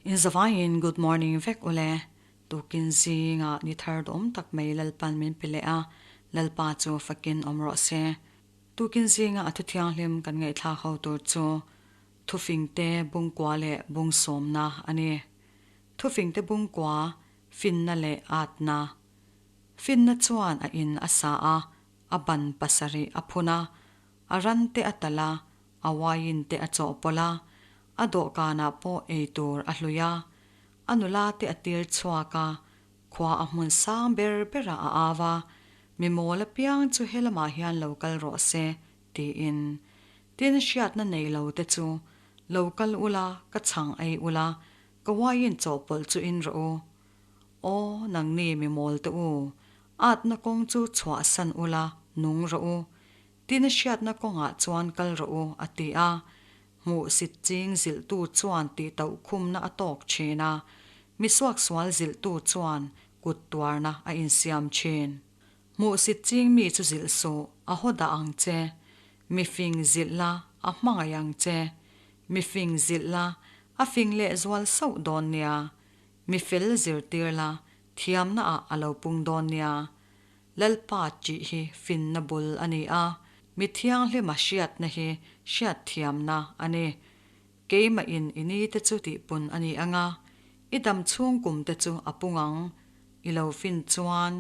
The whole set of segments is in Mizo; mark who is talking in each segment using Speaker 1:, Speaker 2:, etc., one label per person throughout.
Speaker 1: In zavaiin good morning vek ule. Tukin zingah ni thar duhawm tak mai Lalpan min pe leh a, Lalpa chu fakin awm rawh se. Tukin zinga a thu thianghlim kan ngaihthlak ho tur chu Thufingte bungkua leh bungsawmna a ni. Thufingte bungkua, finna leh atna. Finna chuan a in a sa a, a ban pasarih a phun a, a ran te a talh a, a uaiin te a chawhpawlh a, a dawhkanah pawh ei tur a hlui a, a nula te a tir chhuak a, khua a hmun sang ber berah a au a, mi mawl apiang chu helamah hian lo kal rawh se, tiin. Tin, hriatna nei lo te chu, Lo kal ula, ka chhang ei ula, ka uaiin chawhpawlh chu in rawh u. Aw, nangni mi mawl te u, atna kawng chu chhuahsan ula, nung rawh u. Tin hriatna kawngah chuan kal rawh u, a ti a. Hmuhsit ching zilhtu chuan tihtauhkhumna a tawk thin a, mi suaksual zilhtu chuan kut tuarna a insiam thin. Hmuhsit ching mi chu zilh suh, a haw dah ang che. Mi fing zilh la, a hmangaih ang che. Mi fing zilh la, a fing lehzual sauh dawn nia. Mi fel zirtir la, thiamna ah a lo pung dawn nia. Lalpa tih hi finna bul a ni a, mi thianghlima hriatna hi hriatthiamna a ni. Keimah in i ni te chu tihpun a ni ang a, i dam chhung kum te chu a pung ang. I lo fin chuan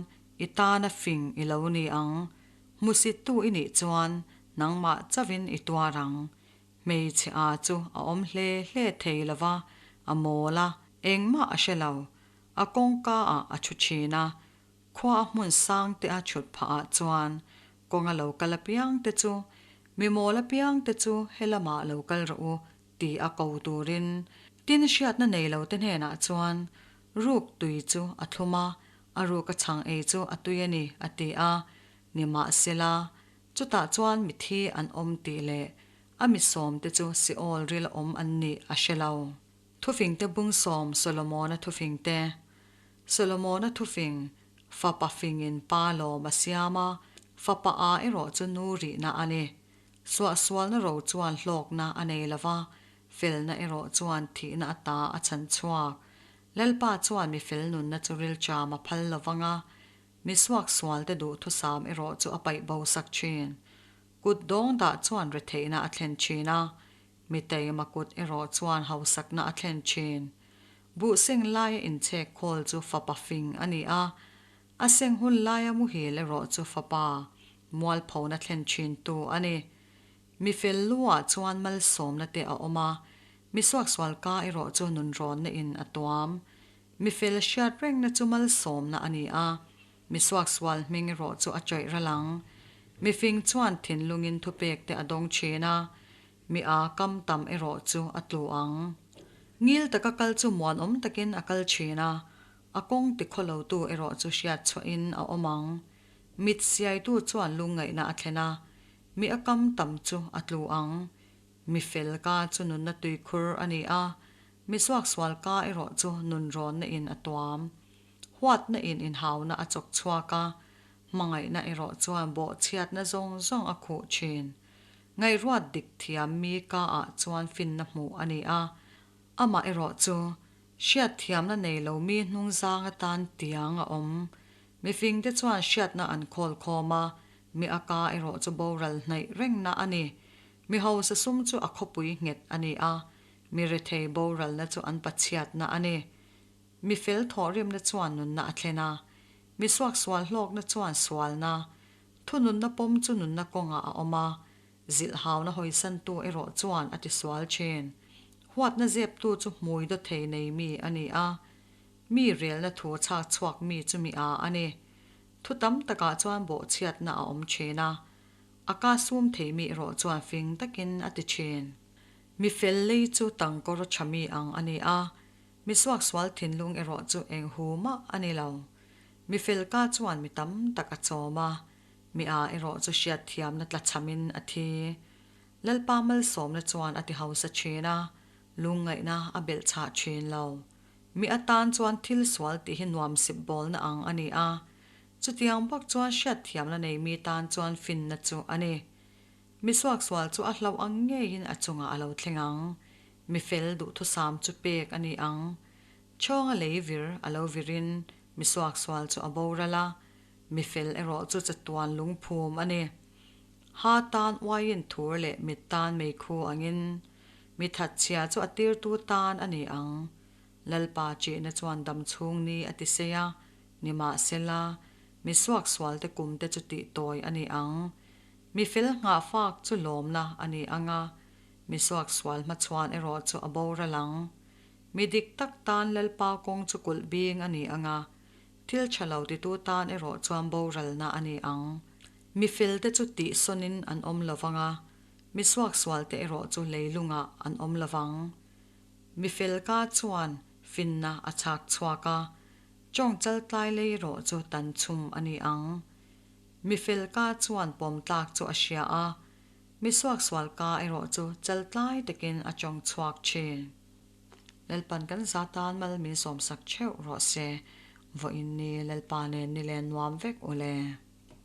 Speaker 1: i tana fing i lo ni ang. Hmusittu i nih chuan nangmah chauhin i tuar ang. Hmeichhe a chu a awm hle hle thei lo va, a mawl a, engmah a hre lo. A kawngka ah a thu thin a, khua a hmun sang te a chhut phah ah chuan kawnga lo kal apiang te chu, mi mawl apiang te chu helamah lo kal rawh u ti a ko turin tin hriatna nei lo te hnenah chuan ruk tui chu a thlum a, a ruk a chhang ei chu a tui a ni a ti a, nimahsela chutah chuan mithi an awm tih leh a mi sawmte chu Seol ril awm an nih a hre lo. Thufingte bungsawm Solomona thufingte Solomona thufing Fapa fingin pa lawm a siam a, fapa a erawh chu nu rihna a ni. Suahsualna ro chuan hlawkna a nei lo va, felna erawh chuan thihna ata a chhan chhuak. Lalpa chuan mi fel nunna chu rilcham a phal lo vang a, mi suaksualte duhthusam erawh chu a paih bo sak thin. Kut dawng dah chuan retheihna a thlen thin a, mi taima kut erawh chuan hausakna a thlen thin. Buh seng laia inchhek khawl chu fapa fing a ni a, a seng hun laia muhil erawh chu fapa mualphona thlen thin tu a ni. Mi fel luah chuan malsawmna te a awm a, mi suaksual ka erawh chu nunrawnna in a tuam. Mi fel hriat rengna chu malsawmna a ni a, Mi suaksual hming erawh chu a chaih ral ang. Mi fing chuan thinlungin thupek te a dawng thin a, mi a kam tam erawh chu a tlu ang. Ngil taka kal chu muanawm takin a kal thin a, a kawng tikhawlotu erawh chu hriat chhuahin a awm ang. Mit siaitu chuan lungngaihna a thlen a, mi a kam tam chu a tlu ang. Mi fel ka chu nunna tuikhur a ni a, mi suaksual ka erawh chu nunrawnna in a tuam. Huatna in inhauna a chawk chhuak a, hmangaihna erawh chuan bawhchhiatna zawng zawng a khuh thin. Ngaihruat dik thiam mi ka ah chuan finna hmuh a ni a, amah erawh chu hriatthiamna nei lo mi hnungzang atan tiang a awm. Mifingte chuan hriatna an khawl khawm a, mi a ka erawh chu boral hnaih rengna a ni. Mi hausa sum chu a khawpui nghet a ni a, mi rethei boralna chu an pachhiatna a ni. Mi fel thawhrimna chuan nunna a thlen a, mi suaksual hlawkna chuan sualna, thununna pawm chu nunna kawngah a awm a, zilhhauna hawisantu erawh chuan a tisual thin. Huatna zeptu chu hmui daw thei nei mi a ni a, mi relna thu chhak chhuak mi chu mi a a ni. Thu tam takah chuan bawhchhiatna a awm thin a, a ka sum thei mi erawh chuan fing takin a ti thin. Mi fel lei chu tangkawr tha mi ang a ni a, Mi suaksual thinlung erawh chu eng hu mah a ni lo. Mi felka chuan mi tam tak a chawm a, mi a erawh chu hriatthiamna tlachhamin a thi. Lalpa malsawmna chuan a ti hausa thin a, lungngaihna a belh chhah thin lo. Mi atan chuan thil sual tih hi nuam sip bawlna ang a ni a, chutiang bawk chuan hriatthiamna nei mi tan chuan finna chu a ni. Mi suaksual chu a hlauh ang ngeiin a chungah a lo thleng ang. Mi fel duhthusam chu pek a ni ang. Chawnga lei vir a lo virin mi suaksual chu a boral a, mi fel erawh chu chatuan lungphum a ni. Ha tan uaiin thur leh mit tan meikhu angin mi thatchhia chu a tirtu tan a ni ang. Lalpa chihna chuan damchhung ni a ti sei a, nimahsela, mi suaksualte kumte chu tihtawi a ni ang. Mi fel nghahfak chu lawmna a ni ang a, mi suaksual hmachhuan erawh chu a boral ang. Mi dik tak tan Lalpa kawng chu kulh bing a ni ang a, thil tha lo titu tan erawh chuan boralna a ni ang. Mi felte chu tihsawnin an awm lo vang a, mi suaksualte erawh chu leilungah an awm lo vang. Mi fel ka chuan finna a chhak chhuak a, tawng chaltlai lei erawh chu tan chhum a ni ang. Mi fel ka chuan pawm tlak chu a hria a, mi suaksual ka erawh chu chaltlai takin a tawng chhuak thin. Lalpan kan za tan mal min sawmsak theuh rawh se. Vawiin ni Lalpa nen ni len nuam vek u le.